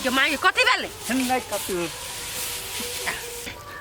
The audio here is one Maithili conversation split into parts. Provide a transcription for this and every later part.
गे माय कथी भेलै? नहि कथी,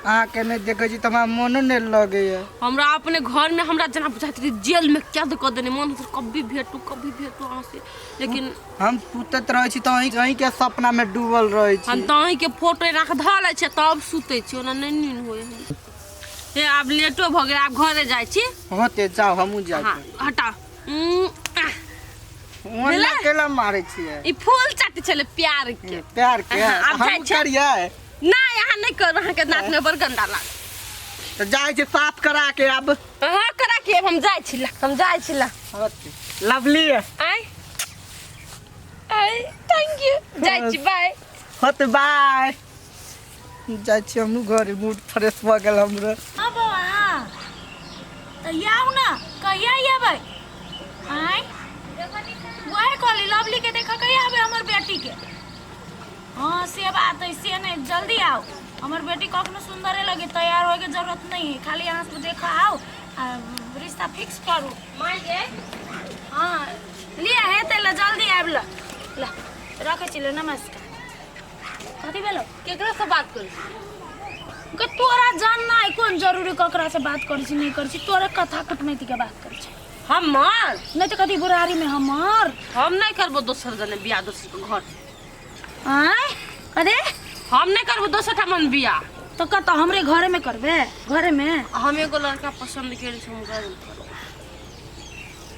अहाँके नहि देखै छी तऽ हमरा मोनो नहि लगैए। हमरा अपने घर में हमरा जेना बुझाइत रहै जेल में कैद कऽ देने, मन होइत रहै कभी भेटू कभी भेटू अहाँ से, लेकिन हम सुतैत रहै छी तऽ अहीं अहींके सपनामे डूबल रहै हम छी। तऽ अहींके फोटो एना कऽ धऽ लै छियै तब सुतै छी, ओना नहि नींद होइ है। हे आब लेटो भऽ गेल, आब घरे जाइ छी। हँ ते जाउ, हमहूँ जाइ हँ छी। हटा। आह, ओना भेलै? केला मारै छियै? ई फूल चाटी छलै प्यार के। प्यार के? हाँ, आब जाइ हम छै। करियै? नहि, अहाँ नहि करू, अहाँके नाक में बड़ गंदा लागत। तऽ जाइ छी साफ करा के आब। अहाँ करा के आब, हम जाइ छी ला, हम जाइ छी ला। लवली। आय आय, thank you, जाइ छी, बाय। होत, बाय। जाइ छी हमहूँ घर, मूड फ्रेश भऽ गेल हमरो। हाँ बौआ, हाँ तऽ आउ ने, कहिया अयबै? आँय, वएह कहली, लवली के देखऽ कहिया आबै हमर बेटी के? हाँ से बात है, से नहीं, जल्दी आओ। हमर बेटी कखनो सुंदरे लगे, तैयार होए के जरूरत नहीं है, खाली अहाँ सब देखऽ आओ आ रिश्ता फिक्स करू। माय गे। हाँ लिअ, हेतै ल, जल्दी आबि ल। ल रखै छी, ल नमस्कार। कथी भेलो? केकरा से बात करै छी? गे तोरा जानना है कोन जरूरी ककरा से बात करै छी नहि करै छी? तोरे कथा कुटमैती के बात करै छी। हमर नहि तऽ कथी बुरारी में हमर? हम नहीं करबो दोसर जने बियाह, दोसर के घर। आँय, अरे हम नहीं करबो दोसर ठामन बियाह। तऽ कतऽ? हमरे घरे में करबे, घरे में। हम एगो लड़का पसंद केने छी, हम घर में करब।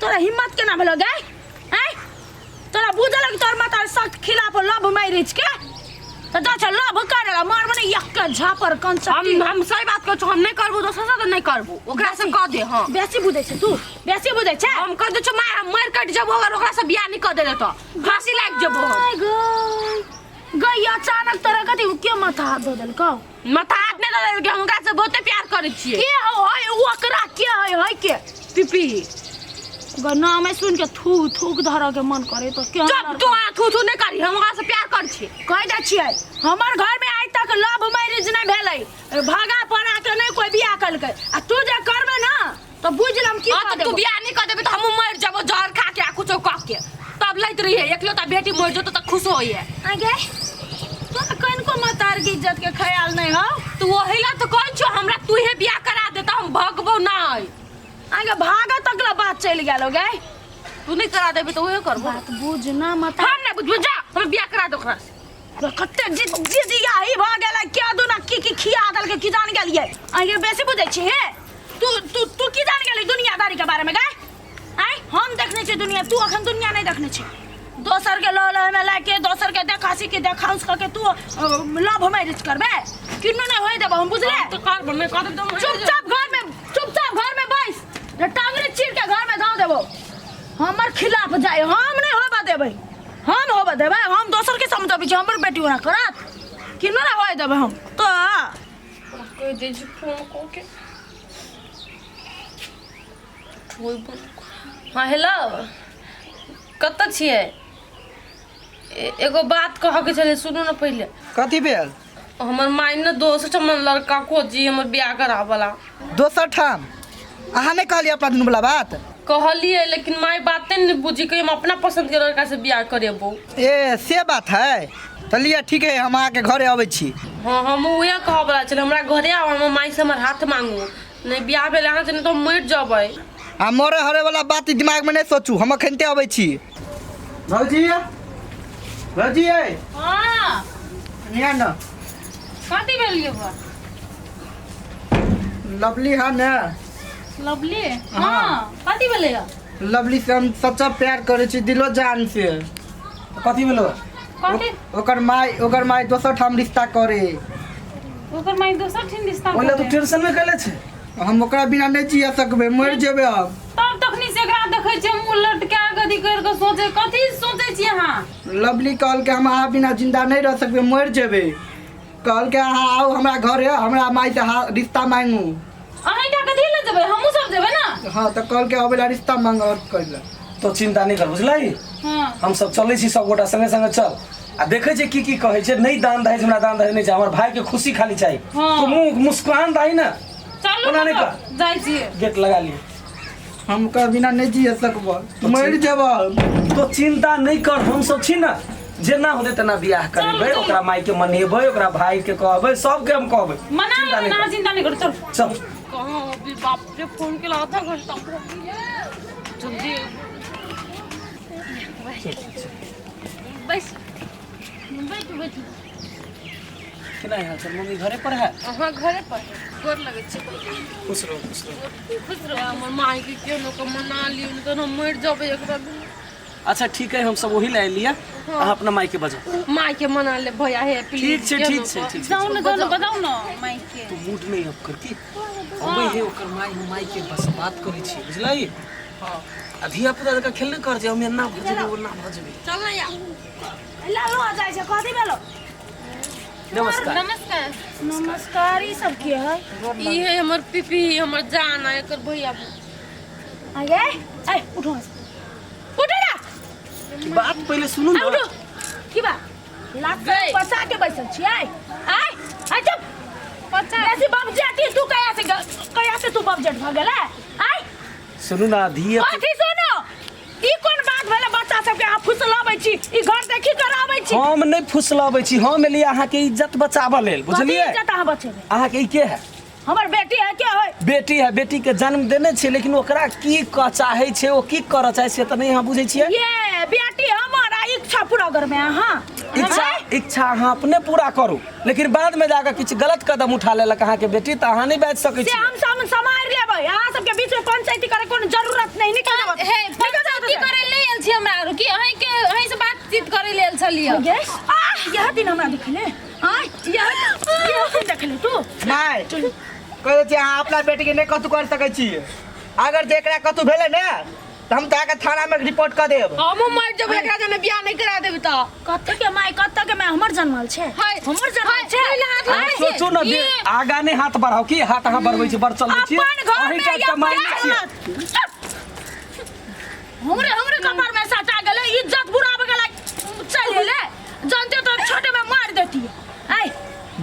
तोरा हिम्मत केना भेलो गे? आँय, तोरा बुझल कि तोर माता सख्त खिलाफ लव मैरिज के तऽ जा छ लव करे ला मारबो ने एक झापर कंचट्टी। हम सही बात कहै छौ, हम नहीं करबो दोसर से तऽ नहीं करबो, ओकरा से कह दे। हां बेसी बुझै छै तू, बेसी बुझै छै। हम कह दे छौ माय, हम मर कट जबो अगर ओकरा से बियाह नहीं कर देले तऽ फांसी लाग जबो हम। आय गई गई, अचानक तोरा कथी के माथा हाथ धो देलकौ? माथा हाथ नहीं धो देलकै, हम ओकरा से बहुते प्यार करै छियै। के हौ है ओकरा? के है है के? पिपी। ग नामे सुन के थू थूक धरऽ के मन करे तो के। चुप तू, आ थू थू नहीं करी, हम ओकरा से प्यार करै छियै। कह दै छियै, हमर घर में आइ तक लव मैरिज नहीं भेलै, भागा पड़ा के नहीं कोई बियाह कलकै, आ तू जे करबे ना तो बुझ लम की हाँ कह तो तू देबो। बियाह नहीं कर देबे तो हमहूँ मर जबो जहर खा के आ कुछो कह के तब लैत रहिए, एकलौता बेटी मर जतो तो खुश होइए। आगे तोरा कनिको मतार के इज्जत के ख्याल नहीं हो। तू वही ला तो कहै छौ हमरा तू हे बियाह करा दे त हम भगबो नहीं। आगे भागा तक ला बात चलि गेल हो गए। तू नहीं करा देबे तो वही करबो। बात बुझ ना मता। हम नहीं बुझबो, जा हम बियाह करा दे ओकरा से। कते जिदिया ही भऽ गेलै, के दुना की की खिया देलकै की जान गेलियै। आगे बेसी बुझै छी हे तू, तू तू की जान गेली दुनियादारी के बारे में गए? आय हम देखने छी दुनिया, तू अखन दुनिया नहीं देखने छी। दोसर के लऽ लऽ में लाके दोसर के देखा सी के देखाउस कऽ के तू लव मैरिज करबे? किन्नो नहीं होय देबो हम, बुझले? तो कर बने कर दे। चुपचाप घर में, चुपचाप घर में बैस, टांगरी चीर के घर में धाव देबो। हमर खिलाफ जाय हम नहीं होबा देबै, हम होबा देबै? हम दोसर के समझाबै छी हमर बेटी ओना करत? किन्नो नहीं होय देबै हम तो। कोई दे छी फोन को के। हाँ हेलो, कतऽ छियै? एगो बात कहऽके छलै, सुनू ने पहिले। कथी भेल? हमर माय ने दोसर ठमन लड़का खोजी हमर बियाह कराबला। दोसर ठाम? अहाँ नहि कहलियै अपना दुनू वाला बात? कहलियै, लेकिन माय बाते नहि बुझी, कहियो हम अपना पसंद के लड़का से बियाह करेबो। ए से बात है तऽ लिअ, ठीक है, हम अहाँके घरे अबै छी। हाँ हम उहे कहऽ बला छलै, हमरा घरे आउ, हमर माय से हमर हाथ मांगू। नहीं बियाह भेल अहाँ से नहीं तो हम मरि जबै। आ मरे हरे वाला बात दिमाग में नहीं सोचू, हम अखनते अबै छी। भौजी, भौजी ए। हाँ। निया न। कथी भेल यौ बा? लवली है ने? लवली? हाँ, कथी भेलै यौ? लवली से हम सच्चा प्यार करै छी दिलो जान से। कथी भेलो? कथी? ओकर माय दोसर ठाम रिश्ता करे। ओकर माय दोसर ठीन रिश्ता ओहि लए तू करे। टेंशन में कैले छै? हम ओकरा बिना नहीं जिया सकबै, मरि जेबै हम। तब तखनी से एकरा देखै छियै मुँह लटका कथी करि कऽ सोचै, कथी सोचै छी अहाँ? लवली कहलकै हम अहाँ बिना जिंदा नहीं रह सकबै, मरि जेबै। कहलकै अहाँ आउ हमरा घरे, हमरा माय से रिश्ता मांगू। अहीं टा कथी लए जेबै, हमहूँ सब जेबै ने। हाँ तऽ कहलकै अबै ला रिश्ता मांग और कहले। तो चिंता नहीं कर, बुझलही? हाँ। हम सब चलै छी सब गोटा संगे संगे चल आ देखै छियै की की कहै छै। नहीं दान दहेज, हमरा दान दहेज नहीं चाही, हमर भाई के खुशी खाली चाही। हाँ। तो मुंह मुस्कुरान दही ना। चलू ओना नहीं ने कर। तऽ, जाइ छियै। गेट लगा लियै। हम ओकरा बिना नहीं जिया सकबै, मरि जेबै। तो चिंता नहीं कर, हम सब छी ना। जेना होतै तेना बियाह करेबै, ओकरा माय के मनेबै, ओकरा भाई के कहबै, सबके हम कहबै। मना चिंता लेबै नहि ना, करू। चिंता नहीं करू, चल। चल। कहाँ अभी बाप रे, फोन के आधा घंटा भऽ गेल। जल्दी बैस, बैठू बैठू। केना हाल चाल? मम्मी घरे पर है? अहाँ घरे पर है। गोर लगै छै। खुश रहू, खुश रहू। खुश रहो। हमर माय के केहनो के मना लियौ, नहि तऽ हम मरि जेबै एकरा बिना। अच्छा ठीक है, हम सब वही ले लिया, अहाँ अपना माई के बजाओ। माय के मना ले भैया, हे प्लीज। ठीक छै, ठीक छै, ठीक छै। जाउ ने, जाउ ने, बजाउ ने माइक के। तू मूड नहीं अप कर की अबै हे ओकर माई, हम माई के बस बात करै छी, बुझलही? हाँ, आ धिया पुता जकाँ खेलने कर जे हम एना भऽ जेबै, ओना भऽ जेबै। चल ना यार। लालो आ जाइ छै, कथी भेलो? नमस्कार। नमस्कार। नमस्कार। ई सब के है? ई है हमर पिपी, हमर जान आ एकर भैया। आगे ए, उठो, उठो ना। बात पहिले सुनू आ, ना। उठो। की बात? लात गई। पसा के बैसल छी। आय आय आय, चुप। बेसी बम जेटी तू कया से कया से तू बम जेट भ गेलै? आय। सुनू ना धिया। कथी सुनो? ई कोन बात भेलै? बच्चा सबके अहाँ फुसलाबै छी, ई घर देखी कराबै छी। हम नहि फुसलाबै छी, हम एलियै अहाँके इज्जत बचाबऽ लेल। कथी? बुझलियै? इज्जत अहाँ बचेबै? अहाँके ई के है? हमर बेटी है। के है? बेटी है, बेटी के जन्म देने छै, लेकिन ओकरा की कह चाहै छै, ओ की करऽ चाहै छै, तऽ नहि अहाँ बुझै छियै। ये बेटी हमर आ इच्छा पूरा करबै अहाँ? इच्छा, इच्छा अहाँ अपने पूरा करू, लेकिन बाद में जाकर किछु गलत कदम उठा लेलक अहाँके बेटी तऽ अहाँ नहि बाजि सकै से छी। हम सब सम्हारि लेबै। अहाँ सबके बीच में पंचायती करे कोनो जरूरत नहीं। निकल जाओ। हे, पंचायती करे ले आयल छी हमरा आरो की अहीं के अहीं से बातचीत करे ले आयल छलियै। गे आ, यह दिन हमरा देखले आ, यह यह दिन देखले तू। माय, कहै छी अहाँ अपना बेटीके नहि कतहु कर सकै छी। अगर जे एकरा कतहु भेलै ने तऽ हम तऽ अहाँके थानामे रिपोर्ट कऽ देब। हमहूँ मरि जेबै एकरा जने बियाह नहि करा देबै तऽ। कत्ते के माय, कत्ते के माय? हमर जनमल छै? हाय, हमर जनमल छै? हाय, हाथ सोचू ने, आगा नहि हाथ बढ़ाउ। की हाथ अहाँ बढ़बै छी? बड़ चलबै छी। अपन घर अहीं में टा या तऽ माय नहि छियै। चुप। हमरे हमरे कपार में सटा गेलै, इज्जत बुरा भ गेलै। चल गेलै, जानते तो छोटे में मार देती। आय।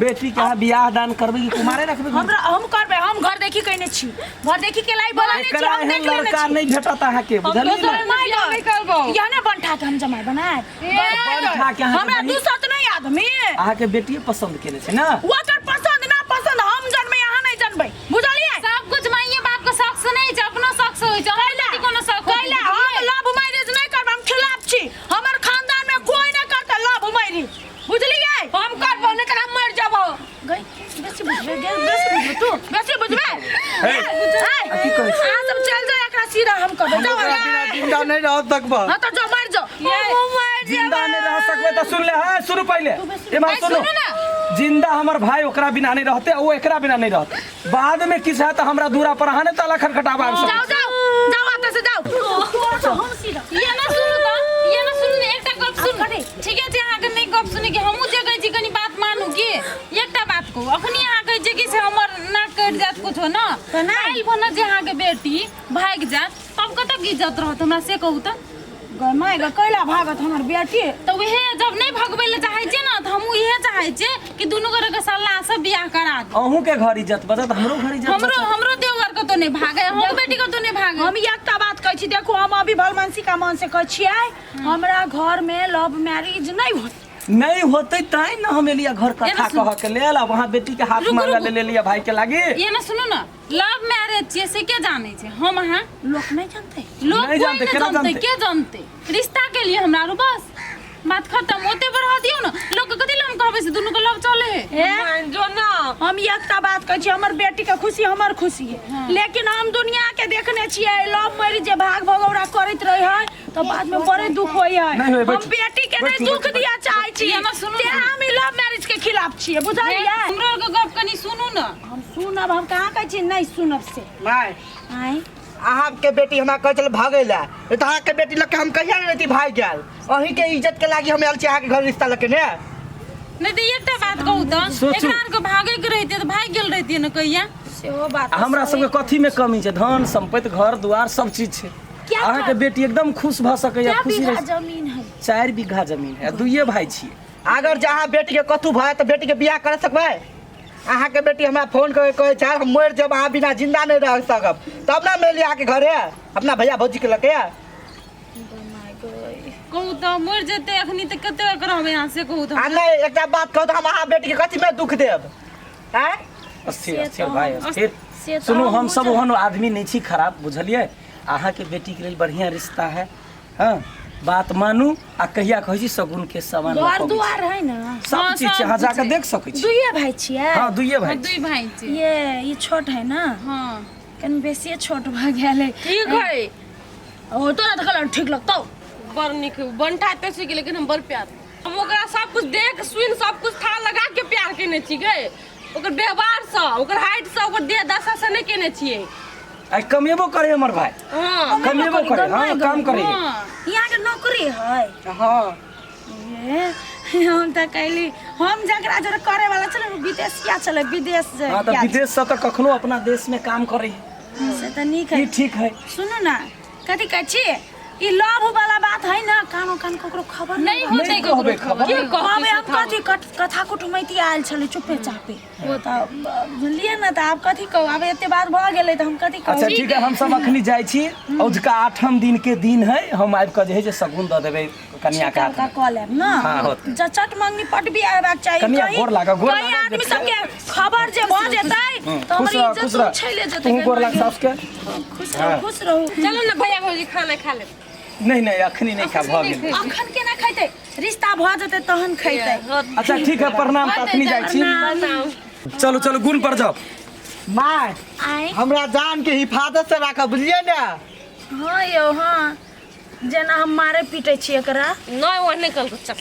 बेटी के अहाँ बियाह दान करबै कि कुमारे रखबै? हमरा हम करबै। हम घर देखी कइने छी, घर देखी के लाई बोला छी, एकरा हम एहन देख लेने लड़का छी। नहि भेटत अहाँके, बुझलियै ने? माय बियाह नहि करबौ। यह ने बंठा के हम जमाई बनाए। बंठा के अहाँके हमरा बहिन- दूसत नहीं आदमी। अहाँके बेटिए पसंद केने छै ने? ओकर पसंद ना पसंद हम जनबै, अहाँ नहीं जनबै, बुझलियै? सब कुछ माइये बाप के शौक से नहीं छै, अपनो शौक से होइ छै। हमर बेटी कोनो शौक होतै, कैला हम लव मैरिज नहीं करब, हम खिलाफ छी। हमर खानदान में कोई नहीं करता लव मैरिज, बुझलियै? हम करबो नहि तऽ हम मरि जेबो। गई, बेसी बुझबे गे, बेसी बुझबे तू, बेसी बुझबे। हे, आ की कहै छी? अहाँ सब चल जाओ, एकरा सीधा हम कहबै, जाओ। ओकरा बिना जिंदा नहीं रह सकब। हाँ तो जो मर जाओ। जिंदा नहीं रह सकबै तऽ सुन ले। हाँ, सुनू पहिले, एम्हर सुनू। सुनू ना। जिंदा हमर भाई ओकरा बिना नहीं रहते, ओ एकरा बिना नहीं रहते। बाद में किछु हैत तऽ हमरा दूरा पर अहाँ नहि ताला खटखटाबा आबि जाओ सकै। जाओ जाओ, आते से जाओ तो हम सीधा। ये ना सुनू तऽ, ये ना सुनू ने, एकटा गप सुनू। कथी? ठीके छै, अहाँके नहि गप सुनै के, हमहूँ जे कहै छी कनी बात मानू। की एकटा बात कहू, अखनी अहाँ कहै छियै कि से हमर नाक कटि जायत कुछो न। तऽ नहि। काल्हि भने जे अहाँके बेटी भागि जायत तब कतऽ इज्जत रहत हमरा, से कहू तऽ? गै माय गै, कैला भागत हमर बेटी? तऽ उहे जब नहि भगबै लए चाहै छियै ने, तऽ हमहूँ इहे चाहै छियै कि दुनू गोरे के सलाह से बियाह करा दी। अहूँ के घर इज्जत बचत, हमरो घर इज्जत हमरो बचत। हमरो देवर कतौ नहि भागे, अहूँके बेटी कतौ नहि भागे। हम एकटा बात कहै छी, देखू, हम अभी भलमनसी का मन से कहै छियै, हमरा घर में लव मैरिज नहीं होत। नहीं होते तैं न हम एलियै घर कथा एना सुन- कहऽ के लेल। अब अहाँ बेटी के हाथ रुकू, मांगऽ रुकू। लेल एलियै भाई के लागी। ये ना सुनू ना, लव मैरिज छियै से के जानै छै? हम अहाँ? लोक नहीं जानते। लोग नहीं कोई जानते, नहीं केना जानते? जानते? के जानते? रिश्ता के लिए हमरा आरू बस बात खत्म, ओते बढ़ा दियौ ने। लोग के कथी लए हम कहबै से दुनू के लव चले है? हे, जो ना। हम एकटा बात कहै छी, हमर बेटी के खुशी हमर खुशी है, लेकिन हम दुनिया के देखने छियै, लव मैरिज जे भाग भगौड़ा करैत रहे है तऽ बाद में बड़े दुख होइ है। नहीं होय, हम बैठू। बेटी के नहीं बैठू, दुख बैठू, दिया चाहै छी। ये ना सुनू तें ना। हम ई लव मैरिज के खिलाफ छियै, बुझलियै? हमरो आरके गप कनी सुनू ने। हम सुनब, हम कहाँ कहै छी नहीं सुनब से। माय। आँय। अहाँके बेटी हमरा कहै छलै भागै लए, नहि तऽ अहाँके बेटी लऽ के हम कहिया नहि रहिती भागि गेल। अहीँके इज्जत के लागी हम आयल छी अहाँके घर रिश्ता लऽ के ने। नहीं तऽ एकटा बात कहू तऽ, सोचू। एकरा आरके भागे के रहितै तऽ भागि गेल रहितियै ने कहिया। सेहो बात। आ हमरा सबके कथी में कमी छै? धन संपत्ति घर द्वार सब चीज छै। क्या अहाँके बेटी एकदम खुश भऽ सकैया, क्या खुशी बीघा रहि। जमीन है? 4 बीघा जमीन है, दुइये भाई छियै। अगर जे अहाँ बेटीके कतहु भऽ तऽ बेटीके बियाह कर सकबै? अहाँके बेटी हमरा फोन कऽ के कहै छै हम मरि जायब, अहाँ बिना जिंदा नहि रह सकब, तब ने हम एलियै अहाँके घरे अपना भैया भौजीके लऽ के। कहू तऽ मरि जेतै अखनी तऽ कते बेर रहबै अहाँ से कहू तऽ आ नहि एकटा बात कहू तऽ हम अहाँ बेटीके कथीमे दुख देब आँय अस्थिर अस्थिर भाई अस्थिर से तऽ सुनू हम हम सब ओहन आदमी नहीं छी खराब बुझलियै अहाँके बेटीके लेल बढ़िया रिश्ता है हाँ बात मानू आ कहिया कहै छी शगुन के सामान लऽ घर कऽ अबै छी। दुआर है ना सब हाँ, चीज छै सब अहाँ जाके कुछ देख सकै छी दुइये भाई छियै हाँ दुइये भाई दुई भाई छी ये ई छोट है ना हाँ कनि बेसिए छोट भऽ गेल है ठीक है ओ तोरा तऽ कहलहुँ ठीक लगतौ बड़ नीक बंठा एते छी लेकिन हम बड़ प्यार हम ओकरा सब कुछ देख सुन सब कुछ था लगा के प्यार केने छी गे ओकर व्यवहार से ओकर हाइट से ओकर देह दशा से नहीं केने छियै आइ कमेबो करे हमर भाई हाँ कमेबो करे हाँ काम करे यहाँ के नौकरी है हाँ ये हम तऽ कहली हम जकरा जोरे करे वाला छलै ओ विदेशिया छलै विदेश जे हाँ तऽ गेल विदेश से तऽ कखनो अपना देश में काम करे छलै। से तऽ नीक है ई ठीक है सुनू ना कथी कहै छी ई लव वाला बात है ना कानो कान ककरो खबर नहीं होतै नहीं ककरो कहबै खबर। के कहतै कहबै से हम कथी कथा कुटुमैती आयल छलै चुपे चापे तऽ बुझलियै ने तऽ आब कथी कहू आब एते बात भऽ गेलै तऽ हम कथी कहू अच्छा ठीक है हम सब अखनी जाइ छी औझका आठम दिन के दिन है हम आबि कऽ जे है जे शगुन दऽ देबै कनिया के हाथ का में। कऽ लेब ना हाँ, होतै। चट मंगनी पटबी अयबाक चाही कनिया कहीं गोर लागऽ, गोर कहीं लागऽ, आदमी सबके खबर जे भऽ जेतै तऽ खुश हमर रह इज्जत खुश रह उछैले जेतै तू गोर लाग सासु के खुश रहू खुश रहू चलो ना भैया भौजी खाना खा ले नहीं नहीं अखनी नहीं खा भऽ गेल अखन केना खैतै रिश्ता भऽ जेतै तहन खैतै अच्छा ठीक है प्रणाम तऽ अखनी जाइ छी चलू चलू गुण पर जाओ माय आँय हमरा जान के हिफाजत से राखब बुझलियै ने हाँ यौ हाँ जेना हम मारे पीटे छी एकरा नहीं वो नहीं कल चल